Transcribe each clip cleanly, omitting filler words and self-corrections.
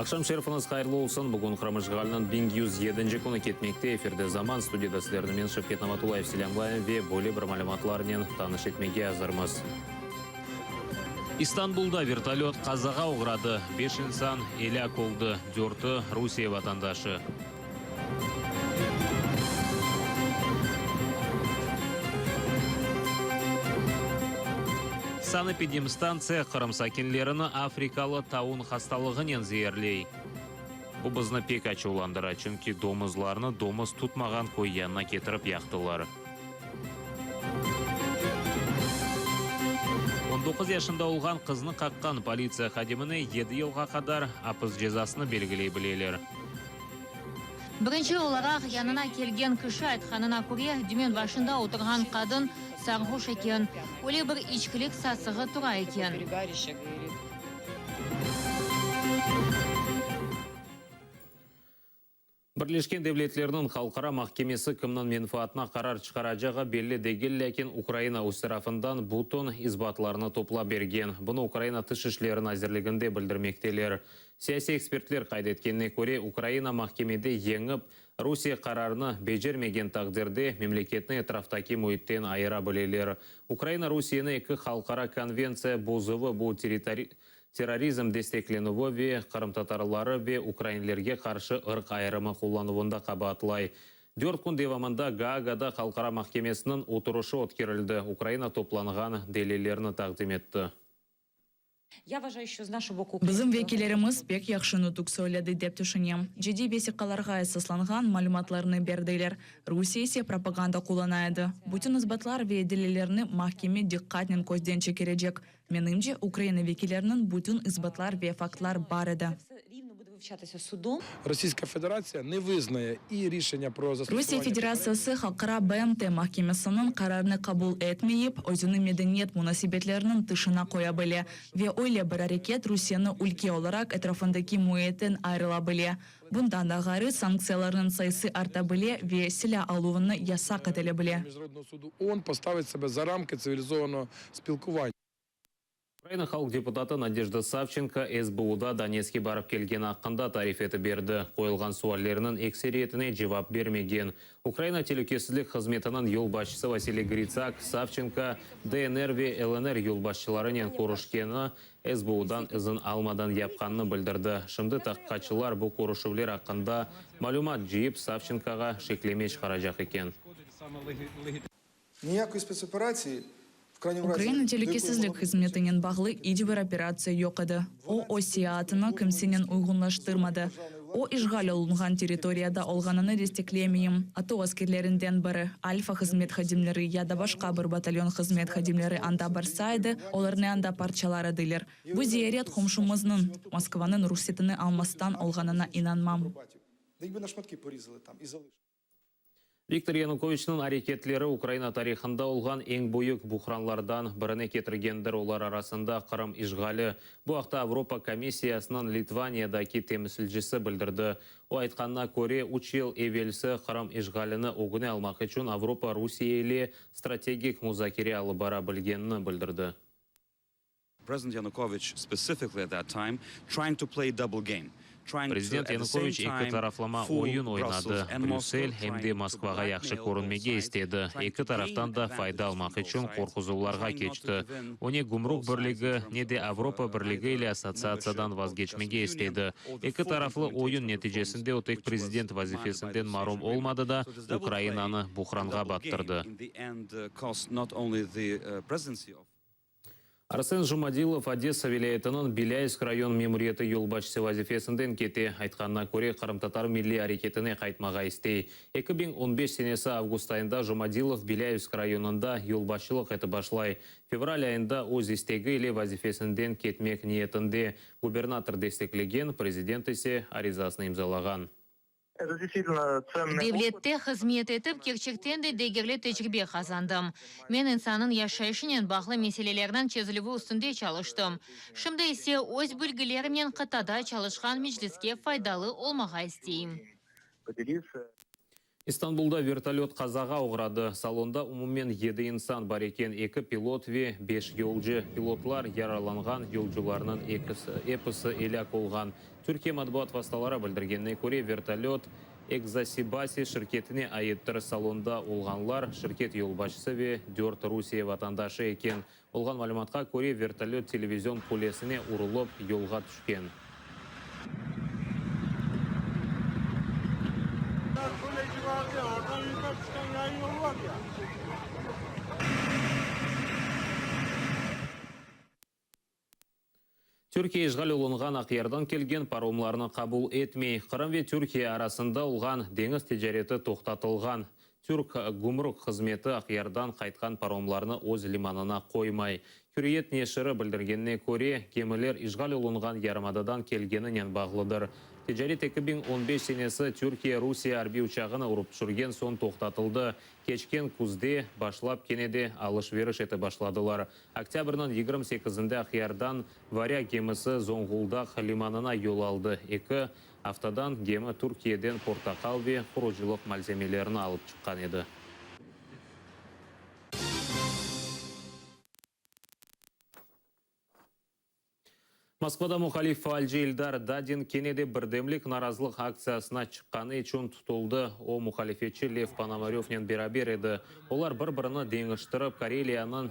Aqşam şerifiñiz hayırlı olsun! Bugün Qırım işğaliniñ 1107-nci künü ketmekte. Efirde Zaman, studiyada sizlerni men, Şevket Namatullayev, selâmlayım ve böyle bir malümatlarnen tanış etmege azırmız. İstanbulda vertolöt qazağa oğradı, beş insan elâk oldı, dörtü, Rusiye vatandaşı. Sanepidemstantsiya Qırım sakinlerini afrikalı taun hastalığınen zeerley. Bu bizni pek açuvlandıra, çünki domuzlarnı domuz tutmağan köy yanına ketirip yaqtılar. 19 yaşında olğan qıznı qaqqan politsiya hadimine yedi yılğa qadar apis cezasını belgiley bileler. Birinci olaraq yanına kelgen kişi aytqanına köre, dümen başında oturğan qadın sarğuş eken, öyle bir içkilik sasığı tura eken. Birleşken Devletlerniñ Halqara mahkemesi kimniñ menfaatına qarar çıqaracağı belli degil, lâkin Ukraina öz tarafından bütün isbatlarnı toplap bergen. Bunı Ukraina Tış işleri nazirliginde bildirmekteler. Siyasiy ekspertler qayd etkenine köre, Ukraina mahkemede yeñip, Rusiye qararını becermegen taqdirde memleketni etraftaki müitten ayıra bileler. Ukraina Rusiyeni eki halqara konventsiya bozuvı, bu terrorizm desteklenüvi ve qırımtatarları ve ukrainlerge qarşı ırq ayırımı qullanuvında qabaatlay. Dört kün devamında Gaagada Halqara mahkemesiniñ oturışı ötkerildi, Ukraina toplanğan delillerni taqdim etti. Bizim vekillerimiz pek yahşı nutuq söyledi, dep tüşünem. Ciddiy vesiqalarğa esaslanğan malümatlarnı berdiler. Rusiye ise propaganda qullana edi. Bütün isbatlar ve delillerni mahkeme diqqatnen közden çekirecek. Menimce, Ukraina vekilleriniñ bütün isbatlar ve faktlar bar edi. Rusiye Federatsiyası Halqara BMT mahkemesiniñ qararını qabul etmeyip, özüni medeniyet munasebetleriniñ tışına qoya bile ve öyle bir areket Rusiyeni ülke olaraq etrafındaki müitten ayırıla bile. Bundan da ğayrı, sanktsiyalarnıñ sayısı arta bile ve silâ aluvını yasaq etile bile. Ukraina halq deputatı Nadejda Savçenko SBUda Donetskke barıp kelgeni aqqında tarif etip berdi. Qoyulğan suallerniñ ekseriyetine cevap bermegen. Ukraina telükesizlik hızmetiniñ yolbaşçısı Vasiliy Gritsak, Savçenko DNR ve LNR yolbaşçılarınen körüşkeni SBUdan izin almadan yapqanını bildirdi. Şimdi tahqiqatçılar bu körüşüvler aqqında malümat cıyıp, Savçenkoğa şekleme çıqaracaq eken. Ukraina telükesizlik hızmetinen bağlı iç bir operatsiya yoq edi. O, öz seyaatını kimsenen uyğunlaştırmadı. O, işğal olunğan territoriyada olğanını desteklemeyim. ATO askerlerinden biri, Alfa hızmet hadimleri ya da başqa bir batalyon hızmet hadimleri anda barsa edi, olarnı anda parçalar ediler. Bu ziyaret qomşumıznıñ, Moskvanıñ ruhsetini almastan olğanına inanmam. Viktor Yanukoviçniñ areketleri Ukraina tarihında olğan eñ büyük buhranlardan birine ketirgendir, olar arasında Qırım işğali. Bu aqta Avropa komissiyasınıñ Litvaniyadaki temsilcisi bildirdi. O aytqanına köre, üç yıl evelsi Qırım işğalini ögüne almaq içün Avropa Rusiye ile strategik muzakere alıp bara bilgenini bildirdi. President Yanukovych specifically at that time trying to play double game, trying to Prezident at the same Yanukoviç eki time taraflama fool oyun Brussels oynadı, and Moscow, Brüssel em de trying to Moskvağa yahşı blackmail both körünmege sides, istedi, trying eki to gain taraftan da fayda advantages almaq from both içün sides, qorquzuvlarğa trying not to keçti. give in O ne Gümrük both sides in Birligi, terms ne de of Avropa Birligi either ile membership assotsiatsiyadan of the Customs vazgeçmege Union istedi. or the Eki full taraflı oyun implementation of reforms neticesinde o tek which was prezident demanded by the vazifesinden Association marum Agreement. olmadı da, So this double play Ukrainanı and buhranğa double game battırdı. in the end cost not only the presidency of. Arsen Jumadilov Odessa vilâyetiniñ Bilâysk rayon memuriyeti yolbaşçısı vazifesinden kete. Aytqanına köre, qırımtatar milliy areketine qaytmağa istey. 2015 senesi avgust ayında Jumadilov Bilâyevsk rayonında yolbaşçılıq etip başlay. Fevral ayında öz istegi ile vazifesinden ketmek niyetinde. Gubernator desteklegen, prezident ise arizasını imzalağan. Devlette hızmet etip, kerçekten de degerli tecribe qazandım. Men insannıñ yaşayışınen bağlı meselelerniñ çezilüvi üstünde çalıştım. Şimdi ise öz bilgilerimnen qıtada çalışqan Mecliske faydalı olmağa isteyim. İstanbulda vertolöt qazağa oğradı. Salonda umumen yedi insan bar eken, eki pilot ve beş yolcu. Pilotlar yaralanğan, yolcularnıñ ekisi, episi elâk olğan. Türkiye matbuat vastaları bildirgenine köre, vertolöt Eczasibasi şirketine aittir. Salonda olğanlar, şirket yolbaşçısı ve dört Rusiye vatandaşı eken. Olğan malümatqa köre, vertolöt televizion qulesine urulıp, yolğa tüşken. Türkiye işğal olunğan Aqyardan kelgen paromlarnı qabul etmey. Qırım ve Türkiye arasında olğan deñiz ticareti toqtatılğan. Türk gümrük hızmeti Aqyardan qaytqan paromlarnı öz limanına qoymay. Hürriyet neşiri bildirgenine köre, gemiler işğal olunğan yarımadadan kelgeninen bağlıdır. Ticaret 2015 senesi Türkiye Rusiye arbiy uçağını urıp tüşürgen soñ toqtatıldı. Keçken küzde başlap kene de alış-veriş ete başladılar. Oktâbrniñ 28-inde Aqyardan Varyag gemisi Zonğuldaq limanına yol aldı. Eki aftadan gemi Türkiyeden portaqal ve qurucılıq malzemelerini alıp çıqqan edi. Moskvada muhalif faalci İldar Dadin kene de Birdemlik narazılıq aktsiyasına çıqqanı içün tutuldı. O, muhalifetçi Lev Ponomarövnen beraber edi. Olar bir-birini deñiştirip, Kareliyanıñ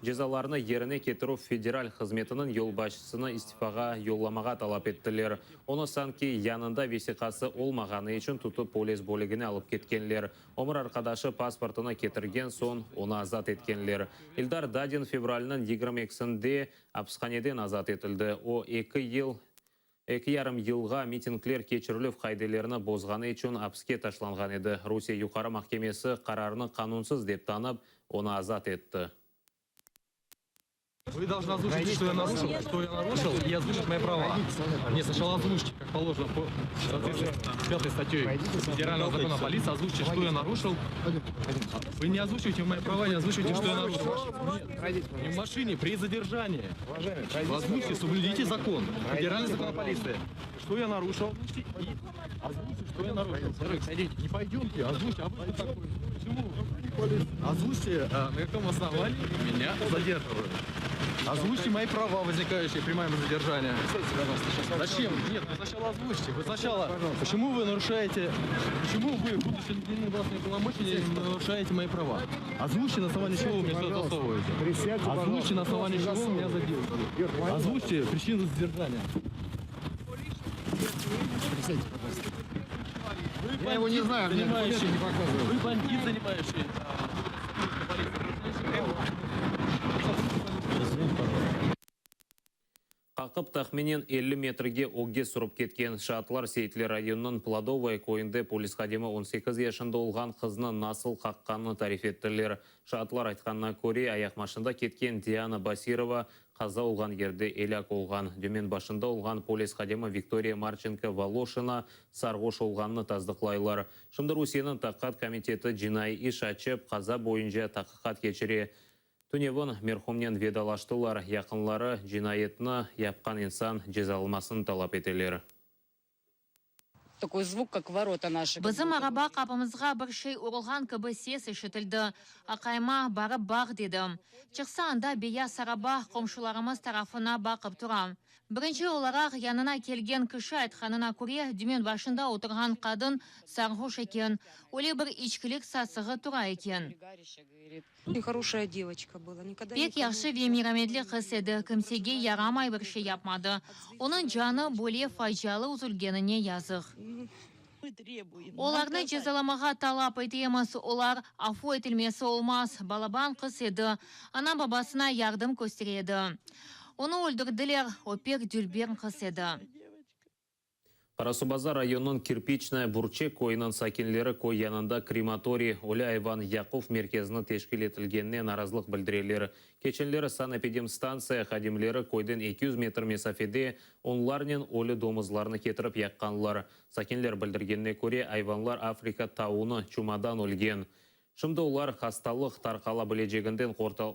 Cezalarnı yerine ketirüv federal hızmetiniñ yolbaşçısını istifağa yollamağa talap ettiler. Onı sanki yanında vesiqası olmağanı içün tutıp polis bölügine alıp ketkenler. Ömür arqadaşı pasportını ketirgen soñ onı azat etkenler. İldar Dadin fevralniñ 22-sinde apishaneden azat etildi. O, eki yıl Eki yarım yılğa mitingler keçirilüv qaidelerini bozğanı içün apiske taşlanğan edi. Rusiye Yuqarı mahkemesi qararnı qanunsız dep tanıp, onı azat etti. Вы должны озвучить, что я нарушил, что я нарушил, и озвучить мои права. Нет, сначала озвучьте, как положено по соответствии с пятой статьей Федерального закона о полиции, озвучьте, что я нарушил. Вы не озвучиваете мои права, не озвучиваете, что я нарушил. Нет, не в машине, при задержании. Озвучьте, соблюдите закон. Федеральный закон о полиции. Что я нарушил, озвучьте и озвучьте, что я нарушил. Не пойдемте, озвучьте. А вы кто такой? Почему? Озвучьте, на каком основании меня задерживают. Озвучьте мои права, возникающие при моем задержании. Зачем? Нет, вы сначала озвучьте. Вы сначала... Почему вы нарушаете... Почему вы, будучи наделены властными полномочиями, нарушаете мои права? Озвучьте, на основании чего вы меня сюда засовываете. Озвучьте, на основании чего вы меня задерживаете. Озвучьте причину задержания. Присядьте, пожалуйста. Вы Я его не знаю, мне занимающий, документы не показывают. Вы бандит, занимающий. Qaqıp tahminen 50 metrge ögge sürip ketken. Şaatlar Seyitler rayonınıñ Plodovoye köyünde polis hadimi 18 yaşında olğan qıznı nasıl qaqqanını tarif ettiler. Şaatlar aytqanına köre, ayaqmaşında ketken Diana Basirova qaza olğan yerde elâk olğan. Dümen başında olğan polis hadimi Viktoriya Marçenko-Voloşina sarğoş olğanını tasdıqlaylar. Şimdi Rusiyeniñ Taqiqat komiteti cinaiy iş açıp, qaza boyunca taqiqat keçire. Tünevin merhumnen vedalaştılar, yaqınları cinayetni yapqan insan cezalmasını talap eteler. Такой звук, как ворота наши. Bizim araba qapımızğa bir şey urulğan kibi ses işitildi. Aqayıma, barıp baq, dedim. Çıqsa, anda beyaz araba qomşularımız tarafına baqıp tura. Birinci olaraq yanına kelgen kişi aytqanına köre, dümen başında oturğan qadın sarğoş eken, öyle bir içkilik sasığı tura eken. Pek yahşı ve merametli qız edi, kimsege yaramay bir şey yapmadı. Onıñ canı böyle facialı üzülgenine yazıq. Olarnı cezalamağa talap etemiz, olar afu etilmesi olmaz. Balaban qız edi, ana-babasına yardım köstere edi. Onı öldürdiler, o pek dülber qız edi. Qarasuvbazar rayonınıñ Kirpiçnaya Bürçek köyüniñ sakinleri köy yanında krematoriy, ölü ayvan yaquv merkezini teşkil etilgenine narazılıq bildireler. Keçenleri sanepidemstantsiya hadimleri köyden 200 metr mesafede onlarnen ölü domuzlarnı ketirip yaqqanlar. Sakinler bildirgenine köre, ayvanlar Afrika taunı, çumadan ölgen. Şimdi olar hastalıq tarqala bileceginden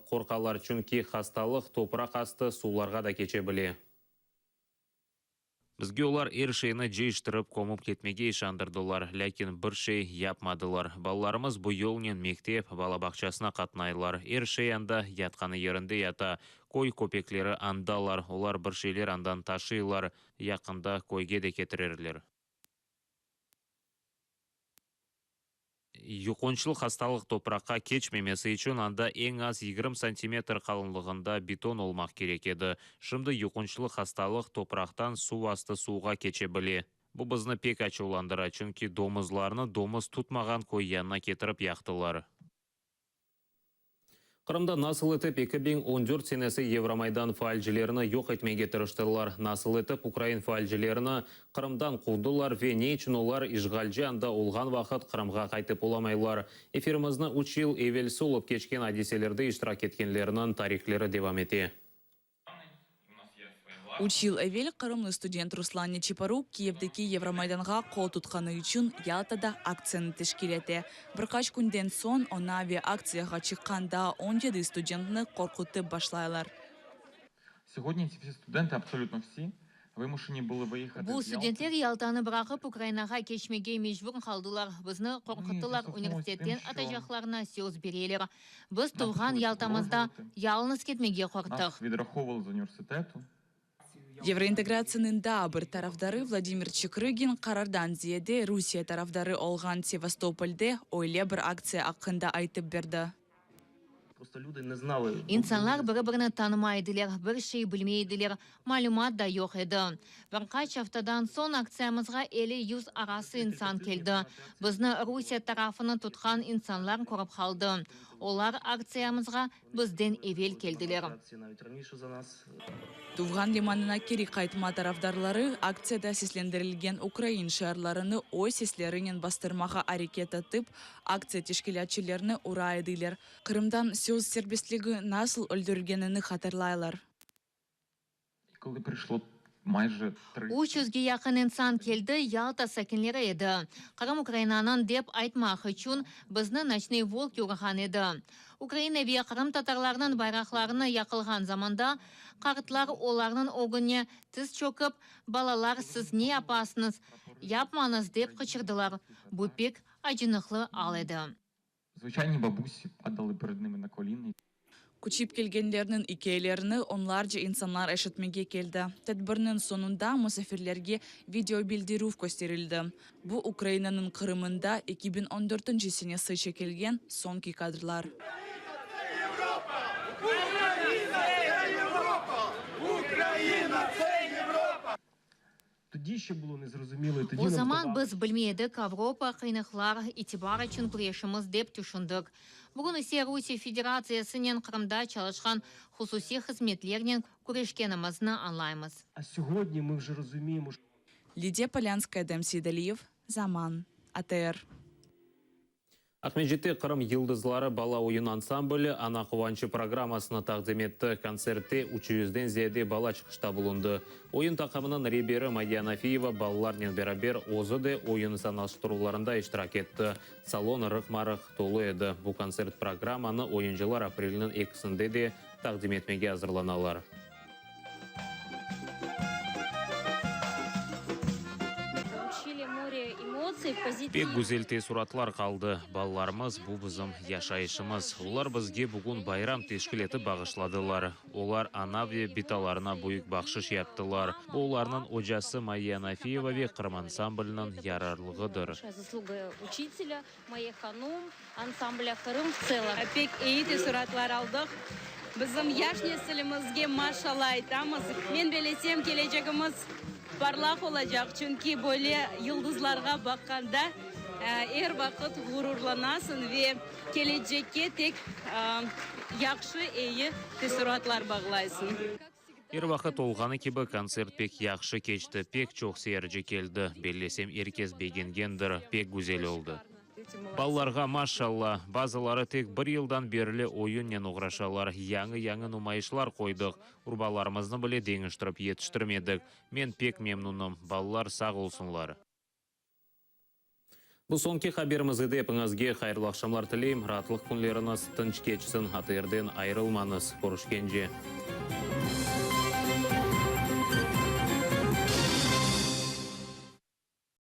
qorqalar, çünki hastalıq topraq astı suvlarğa da keçe bile. Bizge olar er şeyni cıyıştırıp kömüp ketmege işandırdılar, lâkin bir şey yapmadılar. Balalarımız bu yolnen mektep, bala bağçasına qatnaylar. Er şey anda yatqanı yerinde yata. Köy köpekleri andalar, olar bir şeyler andan taşıylar, yaqında köyge de ketirerler. Yuqunçlı hastalıq topraqqa keçmemesi içün anda eñ az 20 santimetr qalınlığında beton olmaq kerek edi. Şimdi yuqunçlı hastalıq topraqtan suv astı suvğa keçe bile. Bu bizni pek açuvlandıra, çünki domuzlarnı domuz tutmağan köy yanına ketirip yaqtılar. Qırımda nasıl etip 2014 senesi Yevromaydan faalcilerini yoq etmege tırıştılar, nasıl etip ukrain faalcilerini Qırımdan quvdılar ve ne içün olar işğalci anda olğan vaqıt Qırımğa qaytıp olamaylar? Efirimizni üç yıl evelsi olıp keçken adiselerde iştirak etkenlerniñ tarihleri devam ete. Üç yıl evel qırımlı student Ruslan Neçiporuk Kiyevdeki Yevromaydanğa qol tutqanı içün Yaltada aktsiyanı teşkil ete. Bir qaç künden soñ oña ve aktsiyağa çıqqan daa 17 studentni qorqutıp başlaylar. Сьогодні ці всі студенти, абсолютно всі, вимушені були виїхати Bu з Ялти. studentler Yaltanı bıraqıp, Ukrainağa keçmege mecbur qaldılar. Bizni qorquttılar, universitetten atacaqlarına söz bereler. Biz tuvğan Yaltamızda yalıñız ketmege qorqtıq. Нас відраховували з університету. Yevrointegratsiyanıñ daa bir tarafdarı Vladimir Çekrıgin qarardan ziyade Rusiye tarafdarı olğan Sevastopolde öyle bir aktsiya aqqında aytıp berdi. Просто люди не знали. İnsanlar biri-birini tanımay ediler, bir şey bilmey ediler, malümat da yoq edi. Bir qaç aftadan soñ aktsiyamızğa 50-100 arası insan keldi. Bizni Rusiye tarafını tutqan insanlar körip qaldı. Olar aktsiyamızğa bizden evel keldiler. Навіть раніше за нас. Tuvğan limanına keri qaytma tarafdarları aktsiyada seslendirilgen ukrain şiarlarını öz seslerinen bastırmağa areket etip, aktsiya teşkilâtçılarını ura ediler. Qırımda söz serbestligi nasıl öldürilgenini hatırlaylar. І коли прийшло майже 300 300ge yaqın insan keldi, Yalta sakinleri edi. Qırım Ukrainanıñ dep aytmaq içün bizni Noçnıy volk urğan edi. Ukraina ve qırımtatarlarnıñ bayraqlarını yaqılğan zamanda qartlar olarnıñ ögüne tiz çökip, balalar siz ne yapasıñız, yapmañız dep qıçırdılar. Bu pek acınıqlı al edi. Звичайні бабусі падали перед ними на коліна. Köçip kelgenlerniñ ikâyelerini onlarca insanlar eşitmege keldi. Tedbirniñ soñunda musafirlerge videobildirüv kösterildi. Bu Ukrainanıñ Qırımında 2014 senesi çekilgen soñki kadrlar. Україна це Європа! Україна це Європа! Тоді ще було незрозуміло. і Тоді O нам zaman здавалося, biz bilmey edik, Avropa qıyınlıqlar itibar içün küreşimiz dep tüşündik. Bugün ise Rusiye Federatsiyasınen Qırımda çalışqan hususiy hızmetlernen küreşkenimizni añlaymız. А сьогодні ми вже розуміємо, що Lidiya Polânskaya, Edem Seydaliyev, Zaman, ATR. Aqmescitte Qırım yıldızları bala oyun ansambli Ana quvançı programmasını taqdim etti. Kontsertte 300-den ziyade bala çıqışta bulundı. Oyun taqımınıñ reberi Mayya Nafiyeva balalarnen beraber özü de oyun sanalaştıruvlarında iştirak etti. Salon rıqma-rıq tolu edi. Bu kontsert programmanı oyuncılar aprelniñ ekisinde de taqdim etmege azırlanalar. Получили море эмоций, позитив. Pek güzel teessuratlar qaldı. Balalarımız bu bizim yaşayışımız. Olar bizge bugün bayram teşkil etip bağışladılar. Olar ana ve bitalarına büyük bahşış yaptılar. Bu olarnıñ ocası Mayya Nafiyeva ve Qırım ansambliniñ yararlığıdır. Большая заслуга учителя, Майе Ханум, ансамбля Крым в целом. Pek eyi teessuratlar aldıq. Bizim yaş nesilimizge maşalla aytamız. Men bellesem kelecegimiz parlaq olacaq, çünki böyle yıldızlarğa baqqanda er vaqıt ğururlanasıñ ve kelecekke tek yahşı, eyi teessuratlar bağlaysıñ. Er vaqıt olğanı kibi kontsert pek yahşı keçti, pek çoq seyirci keldi. Bellesem er kes begengendir, pek güzel oldı. Balalarğa maşalla, bazıları tek bir yıldan berli oyunnen oğraşalar, yañı-yañı numayışlar qoydıq, urbalarımıznı bile deñiştirip yetiştirmedik. Men pek memnunım, balalar sağ olsunlar. Bu soñki haberimiz edi. Epiñizge hayırlı aqşamlar tileyim. Raatlıq künleriñiz tınç keçsin. ATRden ayırılmañız. Körüşkence.